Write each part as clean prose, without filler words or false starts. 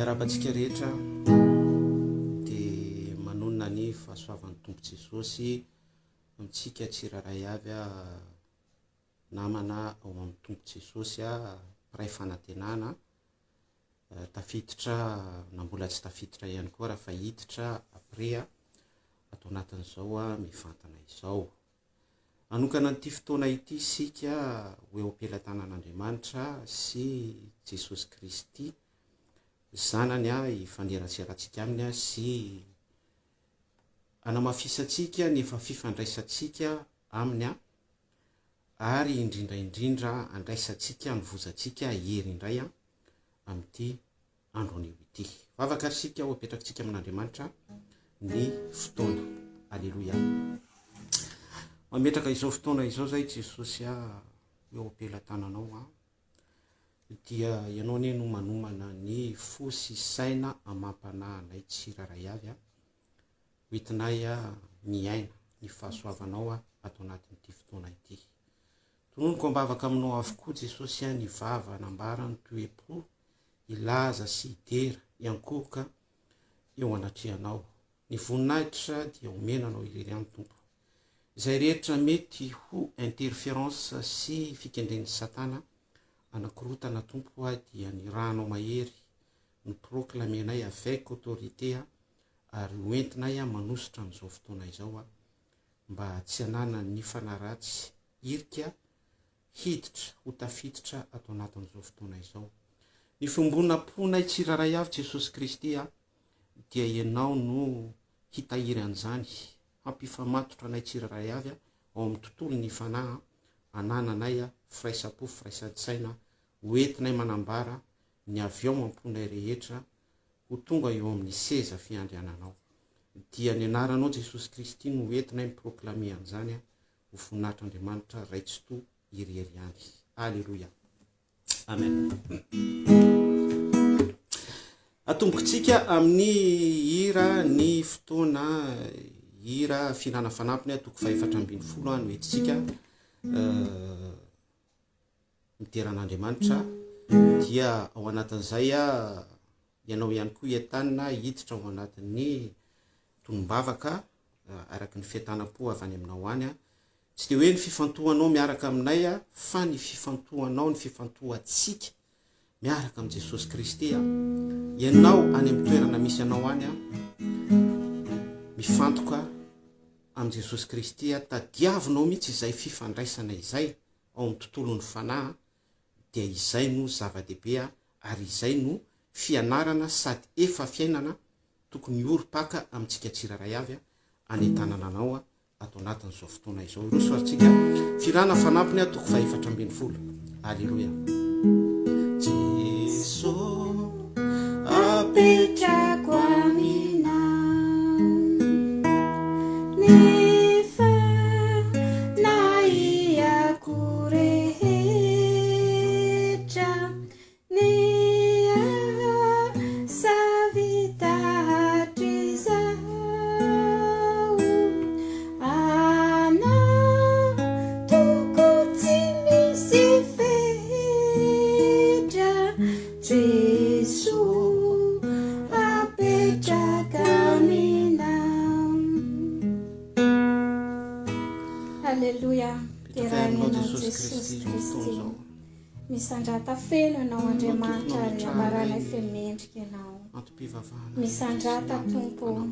Miarahaba antsika rehetra dia manonona ny fahasoavan'ny Tompo Jesosy amintsika tsirairay avy namana ao amin'ny Tompo Jesosy mpiray fanantenana tafiditra na mbola tsy tafiditra ihany koa raha fa hiditra après ato anatin'izao mivantana izao. Hanokana an'ity fotoana ity isika ho eo am-pelatanan'Andriamanitra sy Jesosy Kristy Zanany hifaneraserantsika Aminy sy hanamafisantsika ny efa fifandraisantsika Aminy ary indrindra indrindra handraisantsika hanovozantsika hery indray amin'ity andro anio ity. Vavaka ary isika ho apetrakitsika amin'Andriamanitra ny fotoana. Aleloia. Mametraka izao fotoana izao zay Jesosy a eo am-pelatananao a. Dia ianao anie no manomana ny fo sy saina amam-panahinay tsirairay avy a. Hoentinay a miaina ny fahasoavanao a ato anatin'ity fotoana ity. Tononiko am-bavaka aminao avokoa Jesosy a ny vava nambarany toe-po hilaza sy hidera hiankohoka eo anatrehanao. Ny voninahitra dia omena anao irery ihany Tompo. Izay rehetra mety ho interference sy fikendren'i satana anakorotana Tompo a dia ny ranao mahery no proclamenay avec autorité a ary hoentinay a manosotra amin'izao fotoana izao a mba tsy hananan'ny fanahy ratsy hirika hiditra ho tafiditra ato anatin'izao fotoana izao. Ny fiombonam-ponay tsirairay avy Jesosy Kristy a, dia Ianao no hitahiry an'izany, hampifamatotra anay tsirairay avy ao amin'ny tontolon'ny fanahy anananay firaisam-po, firaisan-tsaina, ho entinay manambara ny avy ao am-ponay rehetra ho tonga eo amin'ny seza fiandriananao. Dia ny anaranao Jesosy Kristy no entinay mi-proclamer an'izany ho voninahitr'Andriamanitra Ray Tsitoha irery ihany. Aleloia. Amen. Atombokintsika amin'ny hira ny fotoana hira fihinana fanampiny toko fahefatra ambin'ny folo no entintsika eh, midera an'Andriamanitra dia ao anatin'izay ianao ihany koa entanina hiditra ao anatin'ny tonom-bavaka araka ny fientanam-po avy any aminao any. Tsy dia hoe ny fifantohanao miaraka aminay fa ny fifantohanao, ny fifantohantsika miaraka amin'i Jesosy Kristy. Ianao any amin'ny toerana misy anao any, mifantoka amin'i Jesosy Kristy, tadiavinao mihitsy izay fifandraisana izay ao amin'ny tontolon'ny fanahy dia izay no zava-dehibe ary izay no fianarana sady efa fiainana tokony hiorim-paka amintsika tsirairay avy anentanana anao ato anatin'izao fotoana izao. Hiroso ary tsika Firana fanampiny toko fahefatra 14. Aleloia. Jeso apetrako aminao ny fanahiako rehetra Ny asa vita hatrizao Anao toko tsy misy fetra Jesoa apetraka aminao Aleloia Deraina Ianao Jesosy Kristy. Misandrata feno Ianao Andriamanitra ary ambaranay fe mendrika Ianao. Misandrata Tompo ô,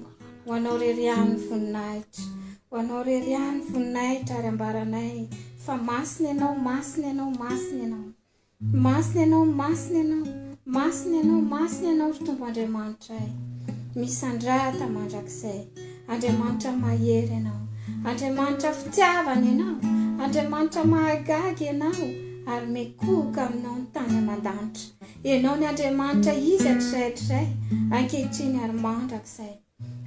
ho Anao rery ihany ny voninahitra, ho Anao rery ihany ny voninahitra ary ambaranay fa masina Ianao, masina Ianao, masina Ianao. Masina Ianao, masina Ianao, masina Ianao, masina Ianao ry Tompo Andriamanitray. Misandrata mandrakizay. Andriamanitra mahery Ianao. Andriamanitra fitiavana Ianao. Andriamanitra mahagaga Ianao ary mikohoka aminao ny tany aman-danitra. Ianao ny Andriamanitra izy hatrizay hatrizay, ankehitriny ary mandrakizay.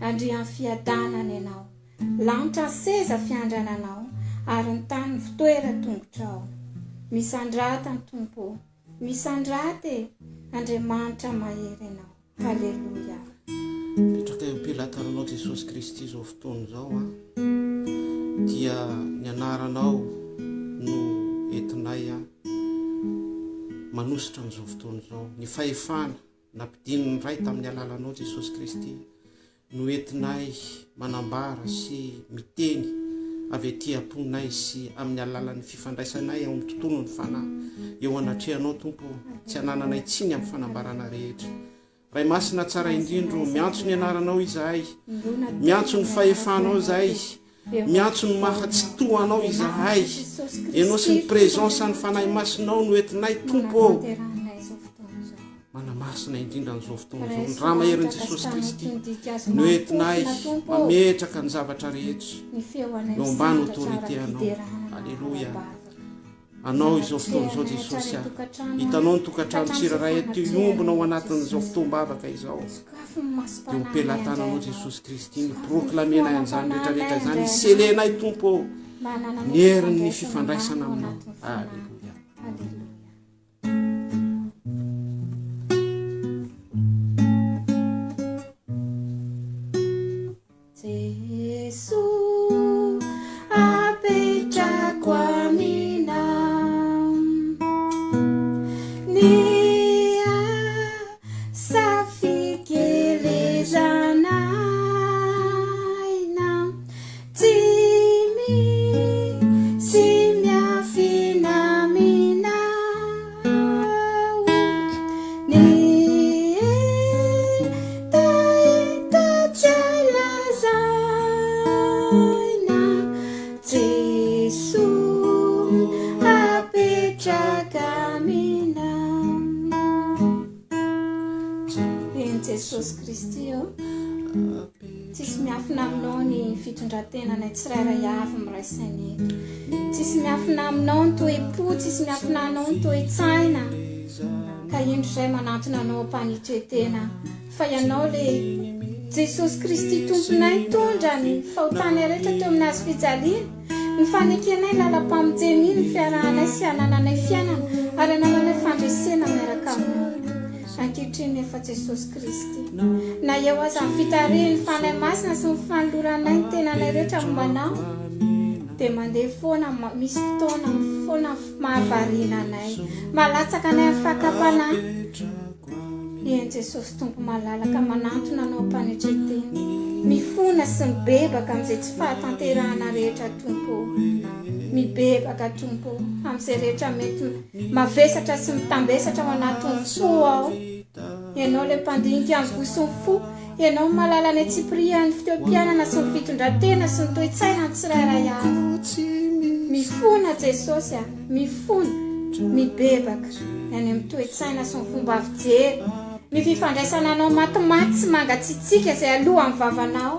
Andrian'ny fiadanana Ianao. Lanitra ny seza fiandrananao ary ny tany ny fitoeran-tongotrao. Misandrata ny Tompo ô. Misandrata e! Andriamanitra mahery Ianao. Haleloia. Mipetraka eo am-pelatananao Jesosy Kristy izao fotoana izao an, dia ny anaranao no entinay an, manositra an'izao fotoana izao, ny fahefana. nampidinin'ny Ray tamin'ny alalanao Jesosy Kristy no entinay manambara sy miteny avy aty am-ponay sy amin'ny alalan'ny fifandraisanay ao amin'ny tontolon'ny fanahy eo anatrehanao Tompo ô, tsy anananay tsiny amin'ny fanambarana rehetra. Ray Masina tsara indrindra ô, miantso ny anaranao izahay, miantso ny fahefanao izahay, miantso ny maha tsy toa anao izahay. Ianao sy ny présence ny Fanahy Masinao no entinay Tompo ô. Manamasina indrindra an'izao fotoana izao ny rà maherin'i Jesosy Kristy no entinay mametraka ny zavatra rehetra eo ambany autorité anao. Aleloia. Anao izao fotoana izao Jesosy a. Hitanao ny tokantrano tsirairay eto hiombona ao anatin'izao fotoam-bavaka izao. Dia ho pelatananao Jesosy Kristy ny proclamer-nay an'izany rehetrarehetra izany, selenay Tompo ô ny herin'ny fifandraisana aminao. Aleloia. Jesoa apetrako aminao ny asa fikelezana aina tsy misy miafina aminao. Ny hetaheta tsy hay lazaina, Jesoa apetraka aminao. Eny Jesosy Kristy ô, tsisy miafina aminao ny fitondran-tenanay tsirairay avy miray saina eto. Tsisy miafina aminao ny toe-po, tsisy miafina anao ny toe-tsaina. Ka indro izay manantona anao am-panetren-tena, fa ianao le Jesosy Kristy Tomponay nitondra ny fahotanay rehetra teo amin'ny hazo fijaliana, ny fanekenay lalam-pamonjena iny, ny fiarahanay sy hanananay fiainana ary hanananay fandresena miaraka aminao. Ankehitriny nefa Jesosy Kristy, na eo aza ny fitarihin'ny Fanahy Masina sy ny fanoloranay ny tenanay rehetra momba Anao, dia mandeha foana, misy fotoana foana mahavariana anay, mahalatsaka anay amin'ny fakam-panahy. Eny Jesosy Tompo malalaka, manantona Anao am-panetren-tena, mifona sy mibebaka amin'izay tsy fahatanterahana rehetra Tompo ô. Mibebaka Tompo ô, amin'izay rehetra mety mavesatra sy mitambesatra ao anatin'ny fo ao. Ianao ilay mpandinika ny voa sy ny fo, Ianao no mahalala ny antsipirihan'ny fiteom-piainana sy ny fitondran-tena sy ny toe-tsaina ny tsirairay avy. Mifona Jesosy a, mifona, mibebaka any amin'ny toe-tsaina sy ny fomba fijery, ny fifandraisana anao matimaty sy mangatsiatsiaka izay alohan'ny vavanao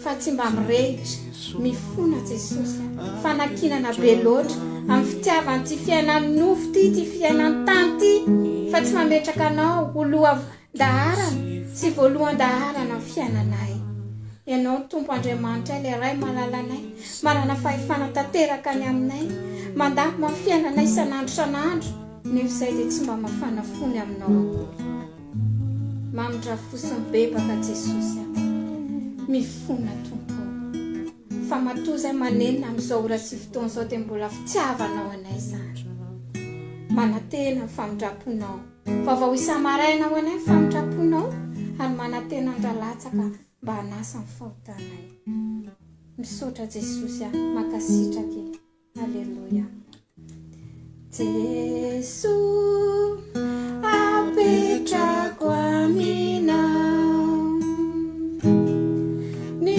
fa tsy mba mirehitra. Mifona Jesosy a, fanakianana be loatra amin'ny fitiavan'ity fiainan'ny nofo ity, ity fiainan-tany ity fa tsy mametraka anao ho loha Daharana sy voalohan-daharana ny fiainanay. Ianao Tompo Andriamanitray ilay Ray malalanay, manana fahefana tanteraka ny aminay, mandamina ny fiainanay isan'andro isan'andro, nefa izay dia tsy mba mafana fo ny aminao akory. Mamindra fo sy mibebaka Jesosy a. Mifona Tompo ô. Fa matoa izay manenina amin'izao ora sy fotoana izao dia mbola fitiavanao anay izany. Manantena ny famindram-ponao. Vaovao isa-maraina ho anay ny famindram-ponao ary manantena andra latsaka mba hanasa ny fahotanay. Misaotra Jesosy a, mankasitraka e. Aleloia. Jesoa apetrako aminao ny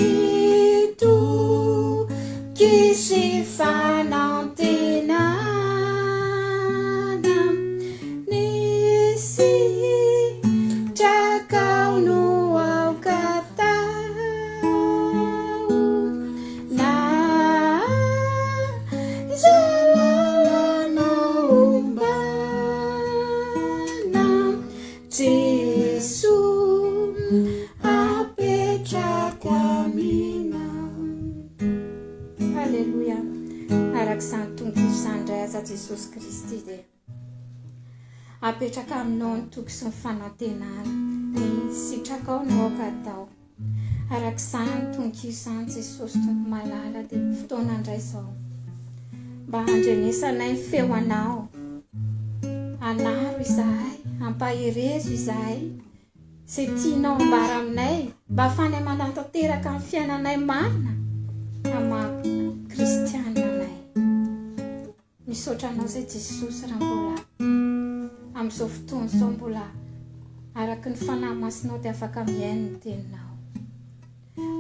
toky sy fanantenana. Ny sitrakao no aoka atao na aiza lalana ombana Jesoa apetrako aminao. Aleloia. Araka izany tononkira izany indray aza Jesosy Kristy dia. Apetraka aminao ny toky sy ny fanantenana. Ny sitrakao no aoka atao. Araka izany tononkira izany Jesosy Tompo malala dia fotoana indray izao mba handrenesanay ny feo anao. Anaro izahay, ampaherezo izahay. Izay tianao ambara aminay mba ahafahanay manatanteraka ny fiainanay marina amin'ny maha kristianina anay. Misaotra anao izay Jesosy raha mbola amin'izao fotoana izao mbola araka ny Fanahy Masinao dia afaka mihaino ny teninao.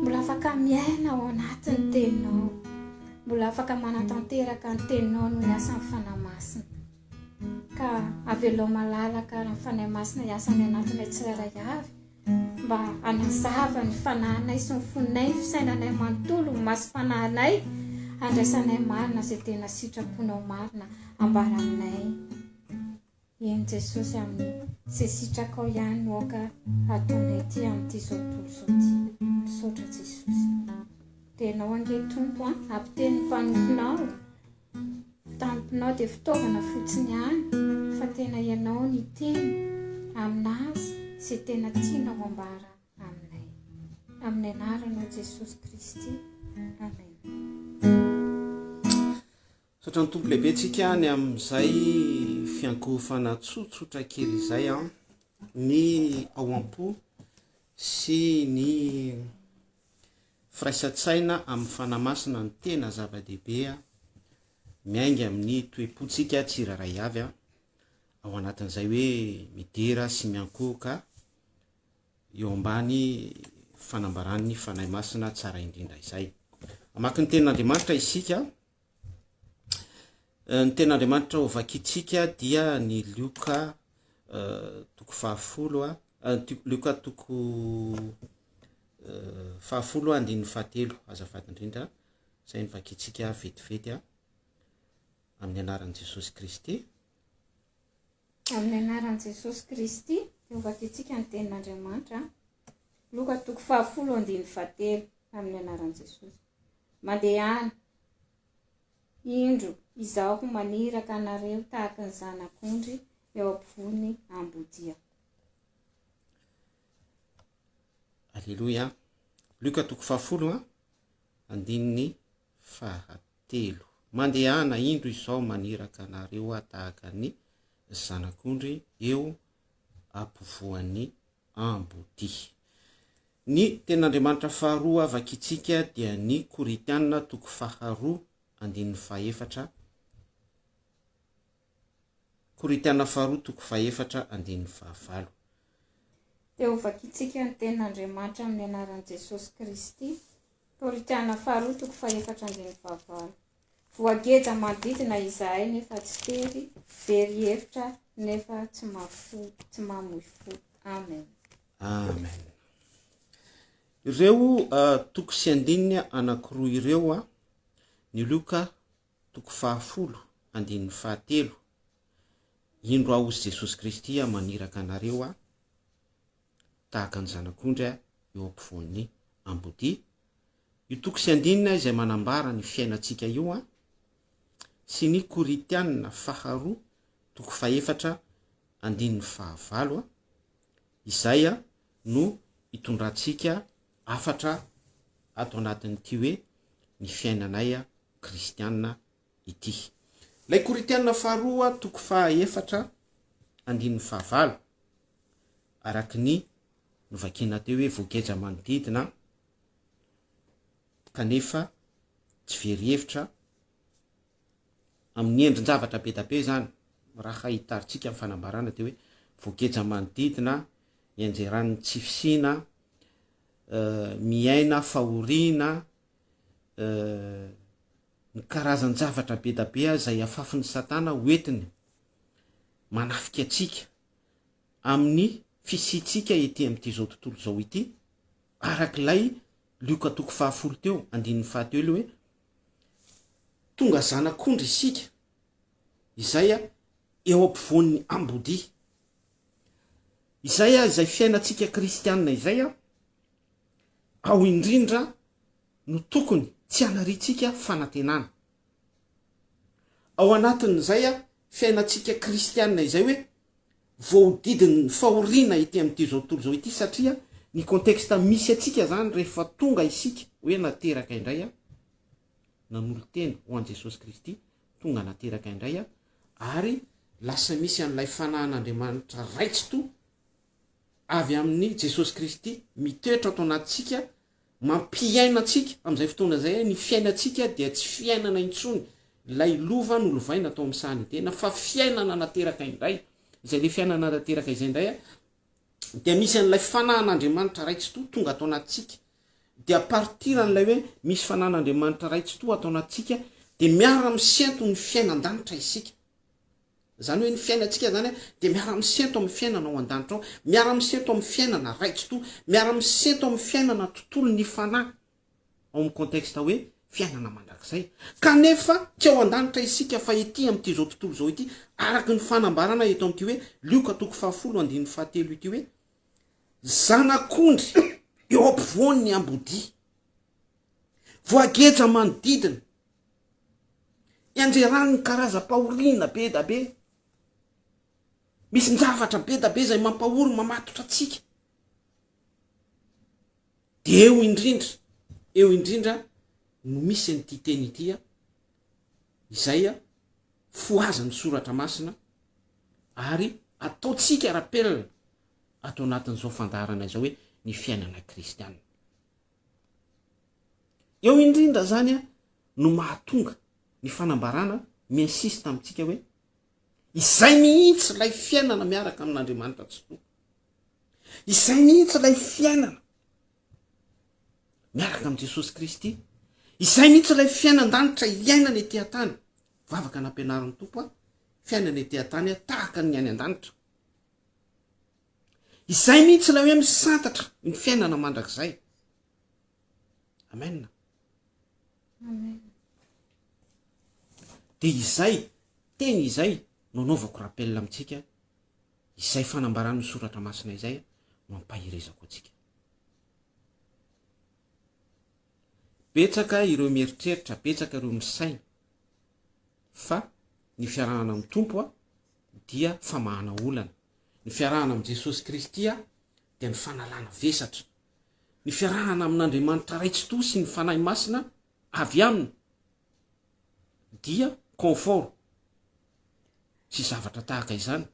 Mbola afaka miaina ao anatin'ny teninao. Mbola afaka manatanteraka ny teninao noho ny asan'ny Fanahy Masina. Ka avelao malalaka ary ny Fanahy Masina hiasa any anatinay tsirairay avy mba hanazava ny fanahinay sy ny fonay, ny fisainanay manontolo, ny masom-panahinay, handraisanay marina izay tena sitraponao marina ambara aminay. Eny Jesosy amin'ny izay sitrakao ihany no aoka hataonay ity amin'ity izao tontolo izao ity. Misaotra Jesosy. Dia ianao ange Tompo an, ampiteny ny mpanomponao. Tamponao dia fitaovana fotsiny ihany fa tena ianao niteny aminazy izay tena tianao ambara aminay. Amin'ny anaranao Jesosy Kristy. Amen. Misaotra ny Tompo lehibe tsika ny amin'izay fiankohofana tsotsotra kely izay an, ny ao am-po sy ny Firaisan-tsaina amin'ny Fanahy Masina no tena zava-dehibe miainga amin'ny toe-pontsika tsirairay avy, ao anatin'izay hoe midera sy miankohoka eo ambany fanambaran'ny Fanahy Masina tsara indrindra izay. Hamaky ny tenin'Andriamanitra isika. Ny tenin'Andriamanitra ho vakintsika dia ny Lioka toko fahafolo, Lioka toko fahafolo andininy fahatelo, azafady indrindra, izay no vakintsika vetivety amin'ny anaran'i Jesosy Kristy. Amin'ny anaran'i Jesosy Kristy dia ho vakintsika ny tenin'Andriamanitra. Lioka toko fahafolo andininy fahatelo, amin'ny anaran'i Jesosy. Mandehana, Indro, Izaho maniraka anareo tahaka ny zanak'ondry eo ampovoan'ny ambodia. Aleloia. Lioka toko fahafolo andininy fahatelo. Mandehana, indro Izaho maniraka anareo tahaka ny zanak'ondry eo ampovoan'ny ambodia. Ny Tenin'Andriamanitra faharoa vakintsika dia ny Korintiana toko faharoa andininy fahefatra, Korintiana faharoa toko fahefatra andininy fahavalo. Dia ho vakintsika ny Tenin'Andriamanitra amin'ny anaran'i Jesosy Kristy. Korintiana faharoa toko fahefatra andininy fahavalo. Voageja manodidina izahay nefa tsy tery, very hevitra nefa tsy mafo, tsy mamoy fo. Amen. Amen. Ireo toko sy andininy anankiroa ireo, ny Lioka toko fahafolo andininy fahatelo, Indro aho hozy Jesosy Kristy maniraka anareo tahaka ny zanak'ondry eo ampovoan'ny ambodia. Io toko sy andininy izay manambara ny fiainantsika io sy ny Korintiana faharoa toko fahefatra andininy fahavalo izay no itondrantsika hafatra ato anatin'ity hoe ny fiainanay kristiana ity. Ilay Korintiana faharoa toko fahaefatra andininy fahavalo araka ny novakiana teo hoe voageja manodidina kanefa tsy very hevitra amin'ny endrin-javatra be da be izany raha hitarintsika ny fanambarana dia hoe voageja manodidina ianjeran'ny tsy fisiana miaina fahoriana ny karazan-javatra be da be izay afafin'i Satana hoentiny manafika antsika amin'ny fisiantsika ety amin'ity izao tontolo izao ity, araka ilay Lioka toko fahafolo teo, andininy fahatelo hoe, Tonga zanak'ondry isika, izay eo ampovoan'ny ambodia. Izay izay fiainantsika kristiana izay, ao indrindra no tokony tsy hanariantsika fanantenana. Ao anatin'izay fiainantsika kristiana izay hoe voahodidin'ny fahoriana ety amin'ity izao tontolo izao ity satria ny contexte misy antsika zany rehefa tonga isika hoe nateraka indray a, nanolo-tena ho an'i Jesosy Kristy, tonga nateraka indray a, ary lasa misy an'ilay fanahin'Andriamanitra Ray Tsitoha. avy amin'i Jesosy Kristy mitoetra ato anatintsika, mampiaina antsika, amin'izay fotoana izay ny fiainantsika dia tsy fiainana intsony ilay lova nolovaina tao amin'ny sahan'i Edena fa fiainana nateraka indray, izay ilay fiainana nateraka izay indray dia misy an'ilay fanahin'Andriamanitra Ray Tsitoha tonga ato anatintsika, dia à partir an'ilay hoe misy fanahin'Andriamanitra Ray Tsitoha ato anatintsika dia miara-misento ny fiainan-danitra isika. Izany hoe ny fiainantsika izany dia miara-misento amin'ny fiainana ao an-danitra ao, miara-misento amin'ny fiainana Ray Tsitoha, miara-misento amin'ny fiainana tontolon'ny fanahy ao amin'ny contexte hoe fiainana mandrakizay. Kanefa tsy ao an-danitra isika fa ety amin'ity izao tontolo izao ity, araka ny fanambarana eto amin'ity hoe Lioka toko fahafolo andininy fahatelo ity hoe Zanak'ondry eo ampovoan'ny ambodia, voageja manodidina, ianjeran'ny karazam-pahoriana be da be, misy zavatra be da be izay mampahory mamatotra antsika. Dia eo indrindra, eo indrindra no misy an'ity teny ity, izay fohazan'ny soratra masina ary ataontsika rappel ato anatin'izao fandaharana izao hoe ny fiainana kristiana. Eo indrindra zany no mahatonga ny fanambarana mi-insiste amintsika hoe izay mihitsy ilay fiainana miaraka amin'Andriamanitra Tsitoha. Izay mihitsy ilay fiainana miaraka amin'i Jesosy Kristy. Izay mihitsy ilay fiainan-danitra iainana ety an-tany. Vavaka nampianarin'ny Tompo aho, fiainana ety an-tany tahaka ny any an-danitra. Izay mihitsy ilay hoe misantatra ny fiainana mandrakizay. Amen. Amen. Dia izay teny izay no anaovako rappel amintsika, izay fanambaran'ny soratra masina izay no ampaherezako antsika. Betsaka ireo mieritreritra, betsaka ireo misaina fa ny fiarahana amin'ny Tompo dia famahana olana. Ny fiarahana amin'i Jesosy Kristy dia ny fanalana vesatra. Ny fiarahana amin'Andriamanitra Ray Tsitoha sy ny Fanahy Masina avy Aminy dia confort sy zavatra tahaka izany.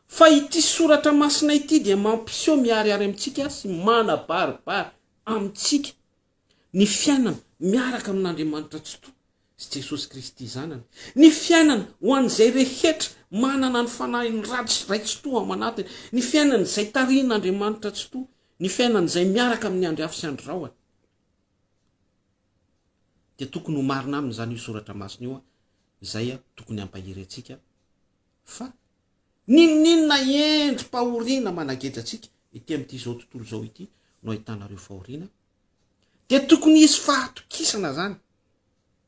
Fa ity soratra masina ity dia mampiseho miharihary amintsika sy manabaribary amintsika ny fiainana miaraka amin'Andriamanitra Tsitoha sy Jesosy Kristy Zanany, ny fiainana ho an'izay rehetra manana ny fanahin'ny ratsy Ray Tsitoha ao anatiny, ny fiainan'izay tarihin'Andriamanitra Tsitoha, ny fiainan'izay miaraka amin'ny andry afo sy andry rahona. Dia tokony ho marina aminy izany io soratra masina io, izay tokony hampahery antsika fa n'inon'inona endri-pahoriana manageja antsika ety amin'ity izao tontolo izao ity no ahitanareo fahoriana, dia tokony hisy fahatokisana izany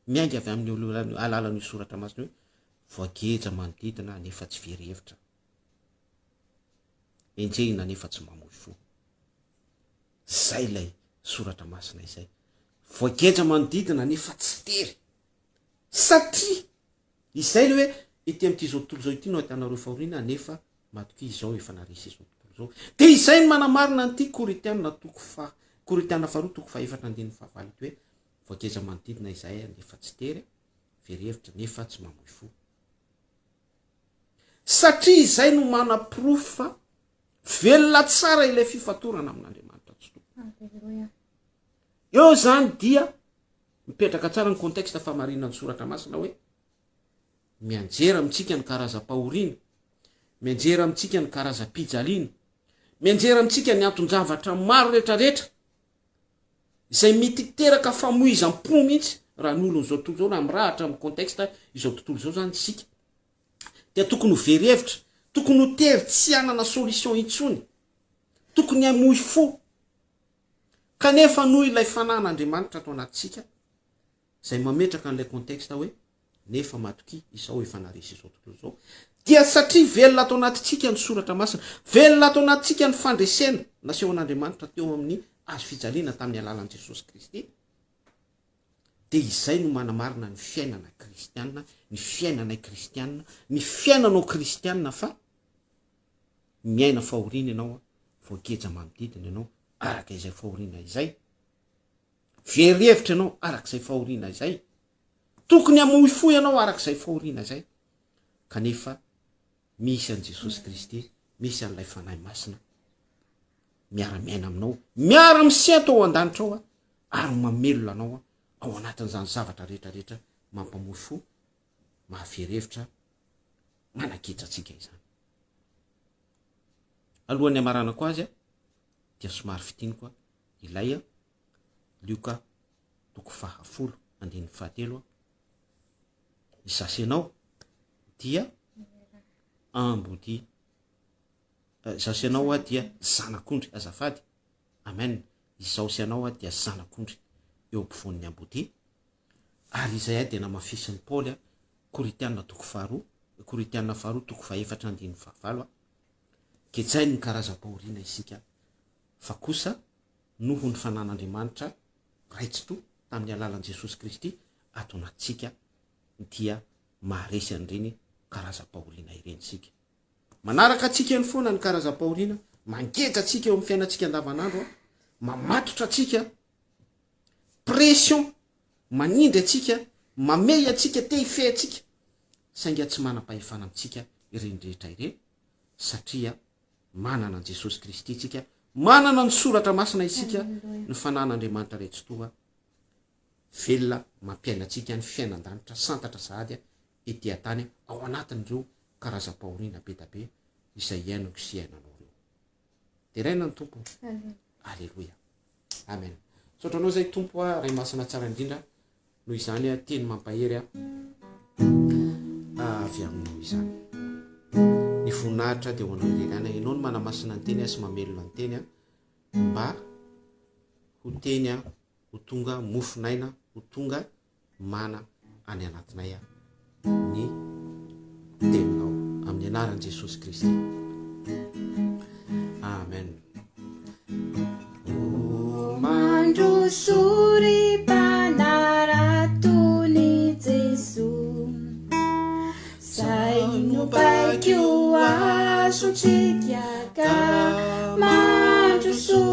miainga avy amin'ny alalan'io soratra masina io hoe voageja manodidina nefa tsy very hevitra, enjehina nefa tsy mamoy fo. Izay ilay soratra masina izay. Voageja manodidina nefa tsy tery. Satria izay ilay hoe ety amin'ity izao tontolo izao ity no ahitanareo fahoriana nefa matokia izao efa naresy izao tontolo izao. Dia izay no manamarina an'ity Korintiana toko faha Korintiana faharoa toko fahefatra andininy fahavalo ity hoe voageja manodidina izahay nefa tsy tery, very hevitra nefa tsy mamoy fo. Satria izay no manaporofo fa velona tsara ilay fifatorana amin'Andriamanitra Tsitoha. Aleloia. Eo izany dia mipetraka tsara ny contexte famarinan'ny soratra masina hoe mianjera amintsika ny karazam-pahoriana, mianjera amintsika ny karazam-pijaliana, mianjera amintsika ny anton-javatra maro rehetrarehetra izay mety hiteraka famoizam-po mihitsy raha ny olon'izao tontolo izao, raha mirahatra amin'ny contexte izao tontolo izao izany isika, dia tokony ho very hevitra, tokony ho tery tsy hanana solution intsony, tokony hamoy fo. Kanefa noho ilay fanan'Andriamanitra ato anatintsika, izay mametraka an'ilay contexte hoe nefa matokia izao efa naresy izao tontolo izao, dia satria velona ato anatintsika ny soratra masina, velona ato anatintsika ny fandresena nasehon'Andriamanitra teo amin'ny hazo fijaliana tamin'ny alalan'i Jesosy Kristy, dia izay no manamarina ny fiainana kristiana, ny fiainanay kristiana, ny fiainanao kristiana fa miaina fahoriana ianao, voageja manodidina ianao araka izay fahoriana izay. Very hevitra ianao araka izay fahoriana izay. Tokony hamoy fo ianao araka izay fahoriana izay. Kanefa misy an'i Jesosy Kristy, misy an'ilay Fanahy Masina. miara-miaina aminao, miara-misento ao an-danitra ao ary mamelona anao ao anatin'izany zavatra rehetra rehetra mampamoy fo, mahavery hevitra, manageja antsika izany. Alohan'ny hamaranako azy dia somary fintiniko ilay Lioka toko fahafolo andininy fahatelo Izaho sy ianao dia ambodia Izaho sy ianao dia zanak'ondry azafady Amen Izaho sy ianao dia zanak'ondry eo ampovoan'ny ambodia ary izay dia namafisin'i Paoly Korintiana toko faharoa Korintiana faharoa toko fahefatra andininy fahavalo Gejain'ny ny karazam-pahoriana isika fa kosa noho ny fanan'Andriamanitra Ray Tsitoha tamin'ny alalan'i Jesosy Kristy ato anatintsika dia maharesy an'ireny karazam-pahoriana ireny isika. Manaraka antsika eny foana ny karazam-pahoriana, mangeja antsika eo amin'ny fiainantsika andavanandro, mamatotra antsika, pression, manindry antsika, mamehy antsika, te hifehy antsika, saingy tsy manam-pahefana amintsika ireny rehetra ireny satria Manana an'i Jesosy Kristy isika, manana ny Soratra Masina isika, ny Fanahin'Andriamanitra Ray Tsitoha velona mampiaina antsika ny fiainan-danitra santatra sahady ety an-tany ao anatin'ireo karazam-pahoriana be da be izay iainako sy iainanao ireo. Deraina ny Tompo. Aleloia. Amen. Misaotra anao izay Tompo a, Ray Masina tsara indrindra. Noho izany a, teny mampahery a, avy aminao izany. Ny voninahitra dia ho anao irery ihany. Ianao no manamasina ny teny a sy mamelona ny teny a, mba ho teny a, ho tonga mofon'aina, ho tonga mana any anatinay a ny teninao. Amin'ny anaran'i Jesosy Kristy. Amen. O mandroso ry mpanaraton'i Jesoa, Zay no baiko azontsika ka mandroso.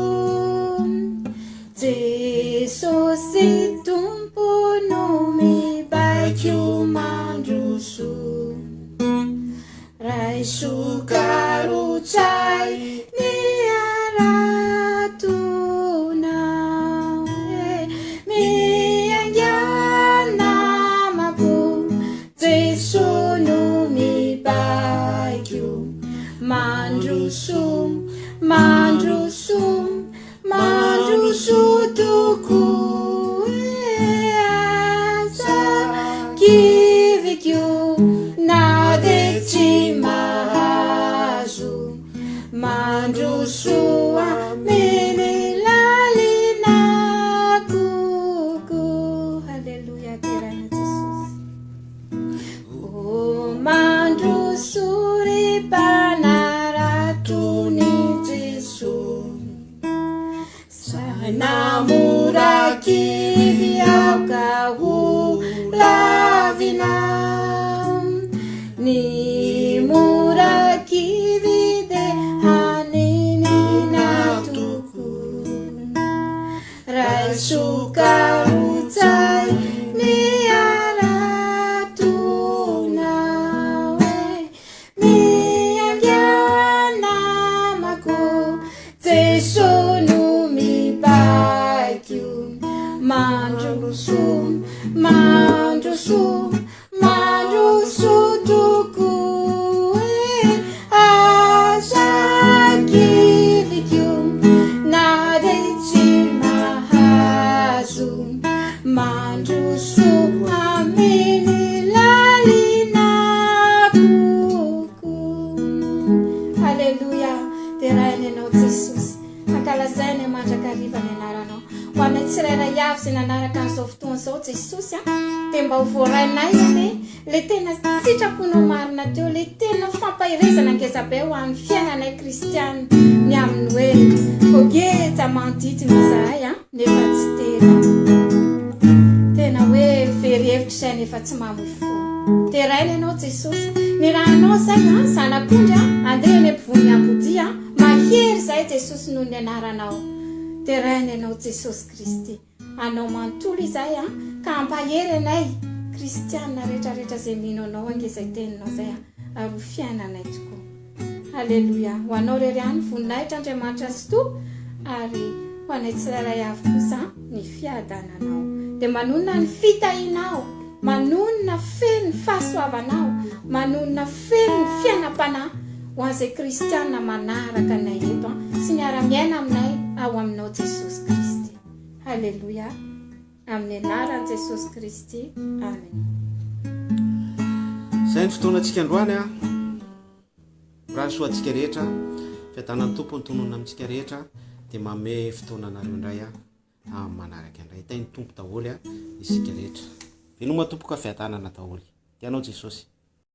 Jesosy Tompo no mibaiko mandroso. Raiso karotsay ny haratona e, miaingà namako, Jeso no mibaiko. Mandroso, mandroso, Mandroso tokoa e aza kivy ko na dia tsy mahazo. Mandrosoa mily lalina kokoa. Haleloia deraina Jesosy. O mandroso ry mpanaraton'i Jesoa. Saina mora kivy aoka ho lavina. Ny mora kivy dia haninina tokoa. Raiso karotsay ny haratona hoe Miainga namako, Jeso no mibaiko. Mandroso, mandroso, mandroso tokoa e, aza kiviko na dia tsy mahazo. Mandroso amin'ny lalina kokoa. Haleloia, deraina Ianao Jesosy, ankalazaina mandrakariva ny anaranao. Ho anay tsirairay avy izay nanaraka an'izao fotoana izao Jesosy a, dia mba ho voarainay anie le tena sitraponao marina teo, le tena fampaherezana ngezabe ho an'ny fiainanay kristiana ny amin'ny hoe voageja manodidina izahay a. Nefa tsy tena. Tena hoe very hevitra izay nefa tsy mamoy fo. Deraina ianao Jesosy. Ny ranao izay an, zanak'ondry an, andeha eny ampovoan'ny ambodia an, mahery izahay Jesosy noho ny anaranao. Deraina ianao Jesosy Kristy. Anao manontolo izahay an, ka ampahery anay kristiana rehetra rehetra izay mino anao ange izay teninao izay an, ary ho fiainanay tokoa. Haleloia. Ho anao irery ihany ny voninahitra Andriamanitra Tsitoha ary ho anay tsirairay avy kosa ny fiadananao. Dia manonona ny fitahianao, manonona feno ny fahasoavanao, manonona feno ny fiainam-panahy ho an'izay kristiana manaraka anay eto sy miara-miaina aminay ao aminao Jesosy Kristy. Haleloia. Amin'ny anaran'i Jesosy Kristy. Amen. Izay ny fotoanantsika androany a. Mirary soa antsika rehetra. Fiadanan'ny Tompo ny tononina amintsika rehetra. Dia manome fotoana anareo indray a. Amin'ny manaraka indray. Tahin'ny Tompo daholo a isika rehetra. Veloma tompoko a fiadanana daholo. Tianao Jesosy.